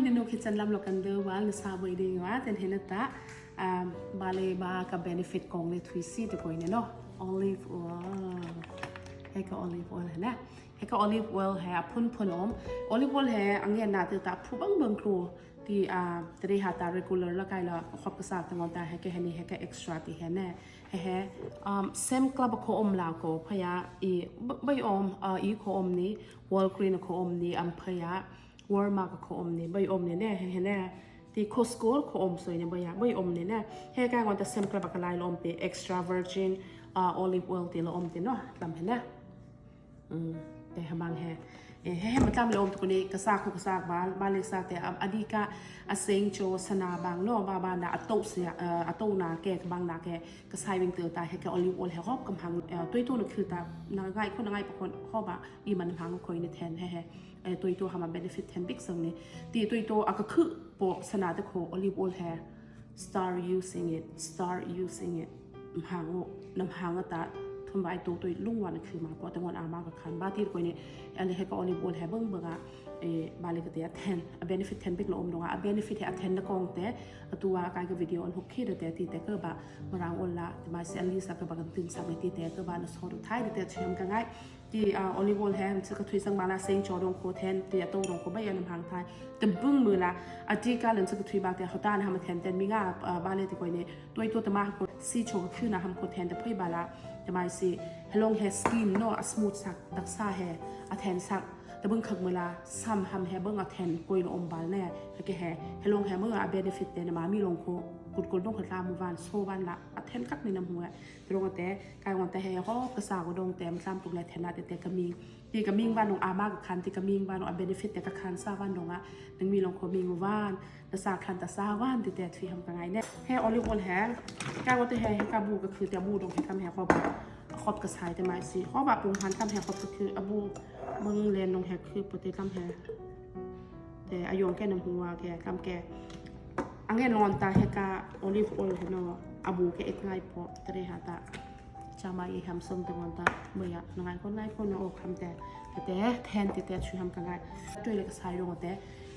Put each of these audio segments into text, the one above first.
Nenu kitchen lam lo kan de wal na sa bai de wa ten hena ta, um, bale ba ka benefit kong le thui si te koi ne no. Olive oil. He ka olive oil hena. He ka olive oil he a phun phun om. Olive oil he angen na te ta phu bang bang klo. Ti, a, te de ha ta regular la kai la khop ka sa ta ngon ta he ka he ni he ka extra ti he ne. He he, um, Sam's Club ko om la ko phaya i bai om, a, i ko om ni, Walgreen ko om ni, am phaya Walmart ko om ni, bai om ni ne, he he ne. Ti Costco ko om soi ne bai ya, bai om ni ne. He ka ngon ta Sam's Club ka lai lo om pe extra virgin, a, olive oil ti lo om ti no, lam he ne. Te ha bang he, he he ma tam le om to ko ni ka sa ko ka sa ba, ba le sa te a di ka a seng cho sana bang no, ba ba na a to sia, a to na ke ka bang na ke, ka sai wing te ta he ka olive oil he hop kam hang, toi to na khil ta na ngai ko na ngai pa ko hop ba i man hang ko ni then he he, toi to ha ma benefit then big sang ni. Ti toi to a ka khu po sana te ko olive oil he. Start using it, start using it. ນ້ຳຫາງ ນ້ຳຫາງ ອາຕາ ທຸນວ່າໄອໂຕໂຕຍລຸງ ວານຄືມາ ເພາະແຕ່ງອນອາມາກະຄັນ ບາດທີ່ກວຍນີ້ ອັນນີ້ໃຫ້ກໍອອລິບໂອຍ ແຮ່ເບິ່ງເບິ່ງອະ ເອ ບາດເລີຍກະເຕຍ ແທນ ອາເບເນຟິດ ແທນເປັກລະອົມ ດອງອາເບເນຟິດ ແທນ ອາແທນນະກອງແຕ ອາຕົວກາຍກະວິດີໂອ ອັນຫົກເຄ ແຕ່ທີ່ແຕ່ເກີບາ ມາລາງອົນລະ ແຕ່ມາຊິອັນລີສະກະບາກັນຕຶງສາມເມຕິແຕ່ເກີບາ ນະຊອດໄທ ແຕ່ທີ່ທຳກະງ່າຍ ທີ່ ອາ ອອລິບໂອຍແທນ ຊຶກກະທຸຍສັງບາລາເຊັງຈອດອງໂຄແທນ ທີ່ອາໂຕດອງໂຄໃບອານຳຫາງໄທ ແຕ່ເບິ່ງມືລະ ອາຈິກາເລີນຊຶກກະທຸຍບາແຕ່ເຮົາຕານະຫາມາແທນແຕ່ມີງາ ອາ ບາເລຕິກອຍເນ ຕົວໂຕຕະມາໂຄຊີໂຊກະຄືນະຫາມໂຄແທນແຕ່ເຜີຍບາລາ ແຕ່ມາຊິເຮັດລົງແຮສະກິນເນາະ ສະມູດສັກ ຕັກສາແຮ ອາແທນສັກ ແຕ່ເບິ່ງຄັກມືລາ ສຳຫຳແຮເບິ່ງອາແທນກອຍລະອົມບາລແນ ແຮກະແຮ ເຮັດລົງແຮເມືອອາເບເນຟິດແຕ່ນະມາມີລົງໂຄ ກຸດກົນລົງຄະຕາມວານໂຊວານລະ ອາແທນຄັກໃນນຳຫົວ ແຕ່ລົງແຕ່ ກາຍວອນແຕ່ແຮຮອບກະສາກະດົງແຕ້ມຕາມຕຸກແລແທນນາແຕ່ແຕ່ກະມີ ຕີກະມີງວານດົງອາມາກະຄັນ ຕີກະມີງວານດົງອາເບເນຟິດແຕ່ກະຄັນຊາວານດົງອະ ໜຶ່ງມີລົງໂຄມີງວານ ຕະສາຄັນຕະສາວານ ຕີແຕ່ທຸຍຫຳກະໄງແນ່ ແຮອອລິບໂອຍແຮ ກາຍວອນແຕ່ແຮ ແຮກະບູກະຄືແຕ່ບູດົງແຮທຳແຮຄອບ ຄອບກະຊາຍແຕ່ມາຊິ ຄອບບາປຸງຫັນທຳແຮຄອບກະຄືອະບູ ເບິ່ງແລນດົງແຮຄືປະເຕຕຳແຮ ແຕ່ອາຍົງແກ່ນຳຫົວແກ່ກຳແກ່ ອາແງນອນຕາແຮກະອອລິບໂອຍແຮເນາະ ອະບູແກເອັກໄງເພາະຕະເດຫາຕາ ຈາມາອີຫຳເຊິ່ງຕະງອນຕາເບຍນະງາຍຄົນງາຍຄົນນະໂອຄຳແຕ່ ແຕ່ແທນແຕ່ຊ່ວຍຫຳກະງາຍ ຊ່ວຍເລກະຊາຍລົງແຕ່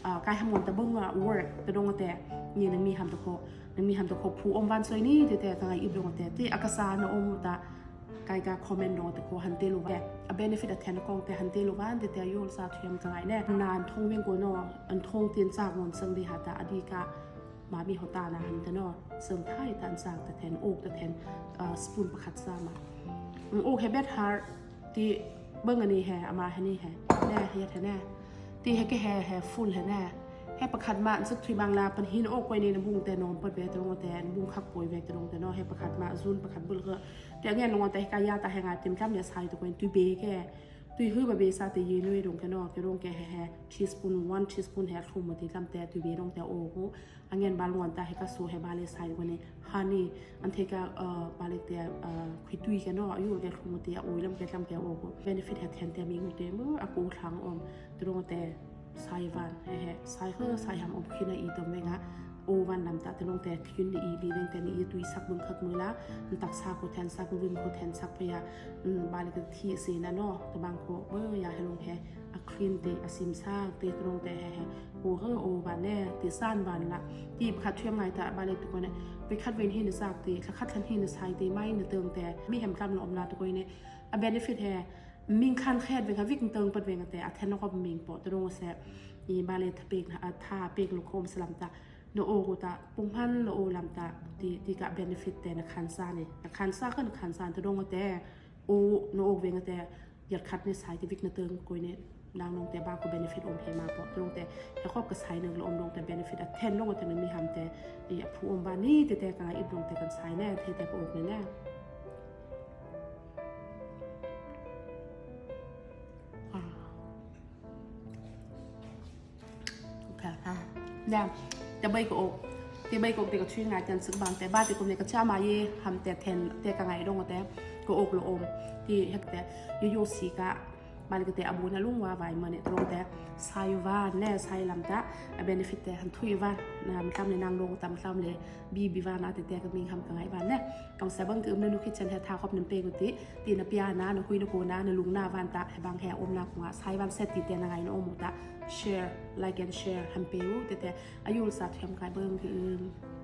ອາ ກາຍຫຳງອນຕະເບິ່ງວ່າເວີກຕະດົງແຕ່ ນີ້ນາງມີຫຳຕະໂຄ ນາງມີຫຳຕະໂຄຜູ້ອົມຫວານຊ່ວຍນີ້ແຕ່ກະງາຍອີບລົງແຕ່ ຕິອາກະສານະອົມຕາ ກາຍກະຄອມເມັນດອງແຕ່ໂຄຫັ້ນເຕໂລແບ ອາເບເນຟິດອາແທນກອງແຕ່ຫັ້ນເຕໂລບານແຕ່ແຕ່ໂຍລະສາທຽມກາຍແນ່ ນານທົງວຽງໂກນອ ອັນທົງຕຽນຈາກງອນເຊິ່ງດີຫາຕາອະດີກະ ມາມີເຮົາຕານາຫັ້ນແຕ່ເນາະ ເຊິ່ງໄທຕານສາກແຕ່ແທນໂອກແຕ່ແທນ ອາ ສະປູນປະຄັດສາມາ ໂອກແຮແບດຮາດ ຕິເບິ່ງອັນນີ້ແຮ ອາມາແຮນີ້ແຮ ແນ່ເຮັດແຮແນ່ ຕິແຮກະແຮແຮຟຸນແຮແນ່ ແຮປະຄັດມາອັນສຶກທຸຍບັງລາ ປັນຫີນໂອກໄວ້ໃນນະບຸງແຕ່ນອນເປີດແວແຕ່ລົງແຕ່ນະບຸງຄັກໂປຍແວແຕ່ລົງແຕ່ເນາະ ແຮປະຄັດມາຊູນປະຄັດເບິ່ງເຮີ ແຕ່ແງ່ນອງແຕ່ກາຍາຕາແຮງາຍເຕັມຈຳເນຍຊາຍຕະກວນຕຸຍເບແກ ຕຸຍຮືບາເບຊາເຕເຍນຸຍດົງແກນອກແກດົງແກແຮແຮ teaspoon one teaspoon ແຮທຸມມາຕິລຳແຕ່ຕຸຍເບດົງແຕ່ໂອໂກ ອາແງ່ນບາລວນຕາເຮກາໂຊເຮບາເລໄຊວະເນ honey ອັນເທກາ ເອີ ບາເລແຕ ເອີ ຄຸຍຕຸຍແກນອກ ອາຍຸແກທຸມມາຕິອາໂອຍລຳແກລຳແກໂອໂກ benefit ເຮັດແທນແຕມີງູເຕເມີອາໂກທາງອອມ ຕະດົງແຕ ໄຊວານແຮແຮ ໄຊເຮີ ໄຊຫຳອົບຄິນນະອີຕົມເວງາ ໂອວັນນຳຕາແຕ່ລົງແຕ່ຄິນດີອີດີເວງແຕ່ນີ້ອີຕຸຍສັກເບິ່ງຄັກມືລະ ມັນຕັກສາໂຄແທນສັກວຶນໂຄແທນສັກພະຍາ ອືມ ບາລິກະທີເສນະເນາະ ຕະບາງໂຄເບີຍາໃຫ້ລົງແຮ ອາຄຣິນເຕ ອາຊິມຊາເຕ ຕະລົງແຕ່ແຮແຮ ໂອເຮີ ໂອວານແນ່ ຕິສານວານລະ ຕີບະຄັດທຽມໄງຕະ ບາລິກະຕິກອນແນ່ ໄປຄັດເວນຫີນສາກເຕ ຄະຄັດຄັນຫີນສາຍເຕ ໄມ້ນະເຕີງແຕ່ ມີແຮມກຳລະອອມນາຕະກອຍແນ່ ອາເບເນຟິດແຮ ມິງຄັນແຄດເວງ ຫາວິກເຕີງເປີດເວງແຕ່ ອາແທນນະຄອບມິງໂປ ຕະລົງແຊ ອີບາເລທະເປກ ອາທາເປກໂລໂຄມສະລຳຕະ ນະໂອໂກຕະ ປຸງພັນນະໂອລຳຕະ ຕິ ຕິກະເບເນຟິດແຕ່ນະຄັນຊາເນ ນະຄັນຊາຄືນະຄັນຊານຕະດົງແຕ່ ໂອ ນະໂອເວງແຕ່ ຢາດຄັດເນສາຍຕິວິກນະເຕີງໂກຍເນ ນາງລົງແຕ່ບາໂກເບເນຟິດອົມເພມາເພາະລົງແຕ່ ແຮຄອບກະຊາຍໜຶ່ງລະອົມລົງແຕ່ເບເນຟິດອະແທນລົງແຕ່ໜຶ່ງມີຫຳແຕ່ ອີ ຜູ້ອົມບານີ້ແຕ່ແຕ່ກະງາຍອິບລົງແຕ່ກັນຊາຍແນ່ ເທແຕ່ກະອົບແນ່ ອ່າ ໂອເຄ ອ່າ ແລ້ວ ແຕ່ໃບກະອົບ ແຕ່ໃບກະອົບແຕ່ກະຊຸຍງາຍຈັນສຶກບາງ ແຕ່ບາດແຕ່ກົມເນກະຈາມາເຢ ຫຳແຕ່ແທນ ແຕ່ກະໄງດົງແຕ່ກະອົບລະອົມ ທີ່ເຮັດແຕ່ໂຍໂຍຊີກະ Bale kite abuna lungwa vai mane trong te sai van ne sai lam ta a benefit te han thui van na tam le nang long tam tam le bi bi van ate te ka ming ham ka ngai van ne. Kam sa bang ke um na nu kitchen he tha khop nem pe guti ti na pia na na hui na ko na na lung na van ta he bang he om na ko sai van set ti te na ngai na om ta share, like and share han pe u te te ayul sa thiam kai bang ke um.